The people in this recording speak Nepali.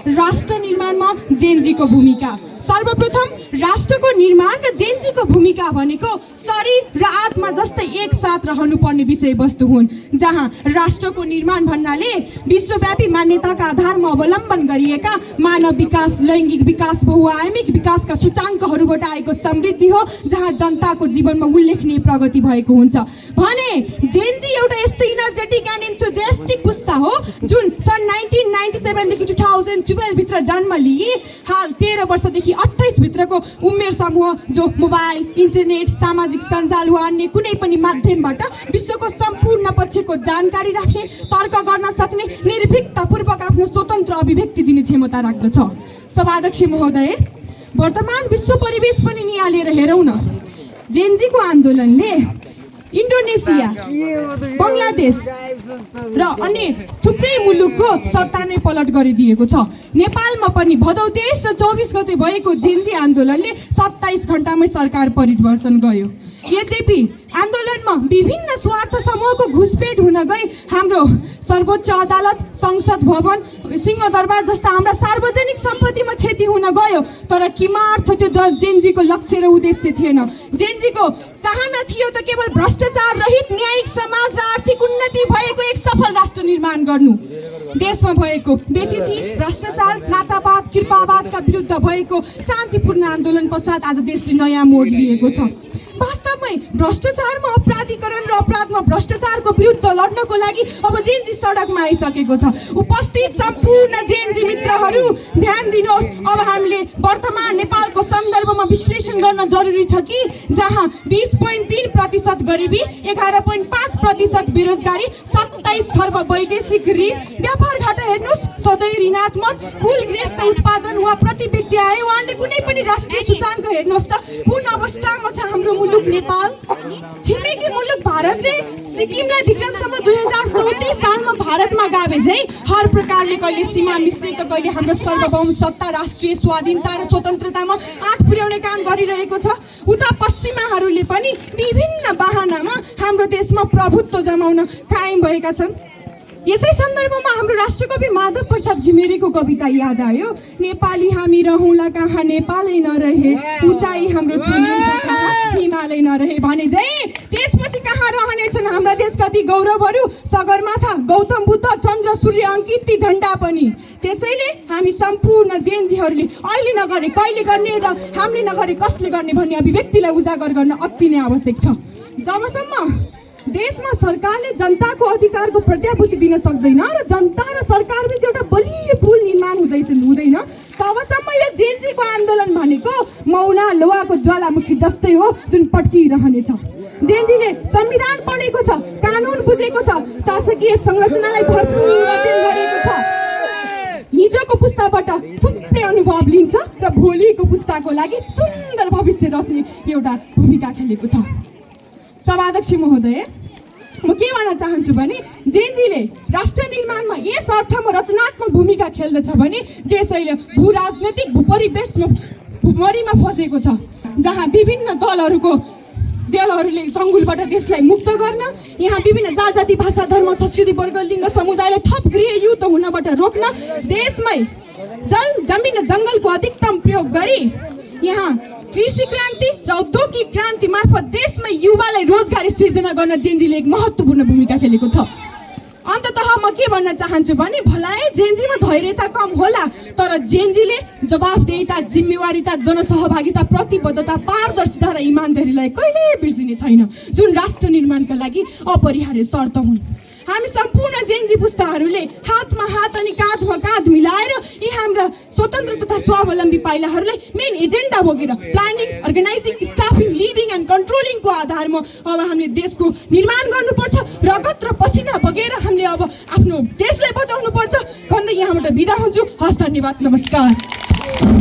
राष्ट्र निर्माणमा जेनजीको भूमिका। सर्वप्रथम राष्ट्रको निर्माण र जेनजीको भूमिका भनेको शरीर र आत्मा जस्तै एकसाथ रहनुपर्ने विषयवस्तु हुन्, जहाँ राष्ट्रको निर्माण भन्नाले विश्वव्यापी मान्यताका आधारमा अवलम्बन गरिएका मानव विकास, लैङ्गिक विकास, बहुआयामिक विकासका सूचाङ्कहरूबाट आएको समृद्धि हो, जहाँ जनताको जीवनमा उल्लेखनीय प्रगति भएको हुन्छ भने जेनजी एउटा यस्तो इनर्जेटिक एन्ड इन्थुजियास्टिक पुस्ता हो जुन सन् 1997 देखि 2012 भित्र जन्म लिए हाल 13 वर्षदेखि 28 भित्रको उमेर समूह जो मोबाइल, इन्टरनेट, सामाजिक सञ्जाल वा अन्य कुनै पनि माध्यमबाट विश्वको सम्पूर्ण पक्षको जानकारी राख्ने, तर्क गर्न सक्ने, निर्भीकतापूर्वक आफ्नो स्वतन्त्र अभिव्यक्ति दिने क्षमता राख्दछ। सभाध्यक्ष महोदय, वर्तमान विश्व परिवेश पनि निहालेर हेरौँ न। जेनजीको आन्दोलनले इन्डोनेसिया, बङ्गलादेश र अन्य थुप्रै मुलुकको सत्ता नै पलट गरिदिएको छ। नेपालमा पनि भदौ 23 र 24 गते भएको जेनजी आन्दोलनले 27 घण्टामै सरकार परिवर्तन गर्यो। यद्यपि आन्दोलनमा विभिन्न स्वार्थ समूहको घुसपेट हुन गई हाम्रो सर्वोच्च अदालत, संसद भवन, सिंहदरबार जस्ता हाम्रा सार्वजनिक सम्पत्तिमा क्षति हुन गयो, तर किमार्थ त्यो जेनजीको लक्ष्य र उद्देश्य थिएन। जेनजीको चाहना थियो त केवल भ्रष्टाचार रहित न्यायिक समाज र आर्थिक उन्नति भएको एक सफल राष्ट्र निर्माण गर्नु। देशमा भएको व्यथिति, भ्रष्टाचार, नातावाद, कृपावादका विरुद्ध भएको शान्तिपूर्ण आन्दोलन पश्चात आज देशले नयाँ मोड लिएको छ। वास्तवमै भ्रष्टाचारमा अपराधीकरण र अपराधमा भ्रष्टाचारको विरुद्ध लड्नको लागि अब जेनजी सडकमा आइसकेको छ। उपस्थित सम्पूर्ण जेनजी मित्रहरू ध्यान दिनुहोस्, अब हामीले वर्तमान नेपालको सन्दर्भमा विश्लेषण गर्न जरुरी छ कि जहाँ 20.3% गरिबी, 11.5% बेरोजगारी, 27 खर्ब वैदेशिक ऋण, व्यापार घाटा हेर्नुहोस् सधैँ ऋणात्मक, कुल गृहस्थ उत्पादन वा प्रति व्यक्ति आय वा अन्य कुनै पनि राष्ट्रिय सूचाङ्क हेर्नुहोस् त पूर्ण अवस्थामा छ हाम्रो मुलुक नेपाल। छिमेकी मुलुक भारतले सिक्किमलाई विक्रमसम्म 2034 सालमा भारतमा गावे झै हर प्रकारले कहिले सीमा मिच्ने त कहिले हाम्रो सार्वभौम सत्ता, राष्ट्रिय स्वाधीनता र स्वतन्त्रतामा आँट पुर्याउने काम गरिरहेको छ। उता पश्चिमाहरूले पनि विभिन्न बहानामा हाम्रो देशमा प्रभुत्व जमाउन कायम भएका छन्। यसै सन्दर्भमा हाम्रो राष्ट्रकवि माधव प्रसाद घिमिरेको कविता याद आयो। नेपाली हामी रहौँला कहाँ नेपालै नरहे, उचाइ हाम्रो चुनिन्छ कहाँ हिमालय नरहे भने झै त्यसपछि कहाँ रहनेछन् हाम्रा देश कति गौरवहरू, सगरमाथा, गौतम बुद्ध, चन्द्र सूर्य अङ्कित ती झन्डा पनि। त्यसैले हामी सम्पूर्ण जेनजीहरूले अहिले नगरे कहिले गर्ने र हामीले नगरे कसले गर्ने भन्ने अभिव्यक्तिलाई उजागर गर्न अति नै आवश्यक छ। जबसम्म देशमा सरकारले जनताको अधिकारको प्रत्याभूति दिन सक्दैन र जनता र सरकारबीच एउटा बलियो पुल निर्माण हुँदैन, तबसम्म यो जेनजीको आन्दोलन भनेको मौना लोहाको ज्वालामुखी जस्तै हो जुन पड्किरहनेछ। जेनजीले संविधान पढेको छ, कानुन बुझेको छ, शासकीय संरचनालाई भरपूर अध्ययन गरेको छ, हिजोको पुस्ताबाट थुप्रै अनुभव लिन्छ र भोलिको पुस्ताको लागि सुन्दर भविष्य रच्ने एउटा भूमिका खेलेको छ। सभाध्यक्ष महोदय, म के भन्न चाहन्छु भने जेनजीले राष्ट्र निर्माणमा यस अर्थमा रचनात्मक भूमिका खेल्दछ भने देश अहिले भू राजनैतिक भूपरिवेशमा भुमरीमा फसेको छ, जहाँ विभिन्न दलहरूले चङ्गुलबाट देशलाई मुक्त गर्न, यहाँ विभिन्न जाति, भाषा, धर्म, संस्कृति, वर्ग, लिङ्ग, समुदायलाई थप गृहयुद्ध हुनबाट रोक्न देशमै जल, जमिन र जङ्गलको अधिकतम प्रयोग गरी यहाँ कृषि क्रान्ति र औद्योगिक क्रान्ति मार्फत देशमै युवालाई रोजगारी सिर्जना गर्न जेनजीले एक महत्त्वपूर्ण भूमिका खेलेको छ। अन्ततः म के भन्न चाहन्छु भने भलाए जेनजीमा धैर्यता कम होला, तर जेनजीले जवाफदेहिता, जिम्मेवारीता, जनसहभागिता, प्रतिबद्धता, पारदर्शिता र इमानदारीलाई कहिल्यै बिर्सिने छैन जुन राष्ट्र निर्माणका लागि अपरिहार्य शर्त हुन्। हामी सम्पूर्ण जेनजी पुस्ताहरूले हातमा हात अनि काँधमा काँध मिलाएर यी हाम्रा स्वतन्त्र तथा स्वावलम्बी पाइलाहरूलाई मेन एजेन्डा बोकेर planning, organising, staffing, leading and कन्ट्रोलिङको आधारमा अब हामीले देशको निर्माण गर्नुपर्छ। रगत र पसिना बगेर हामीले अब आफ्नो देशलाई बचाउनु पर्छ भन्दै यहाँबाट बिदा हुन्छु। हस्, धन्यवाद, नमस्कार।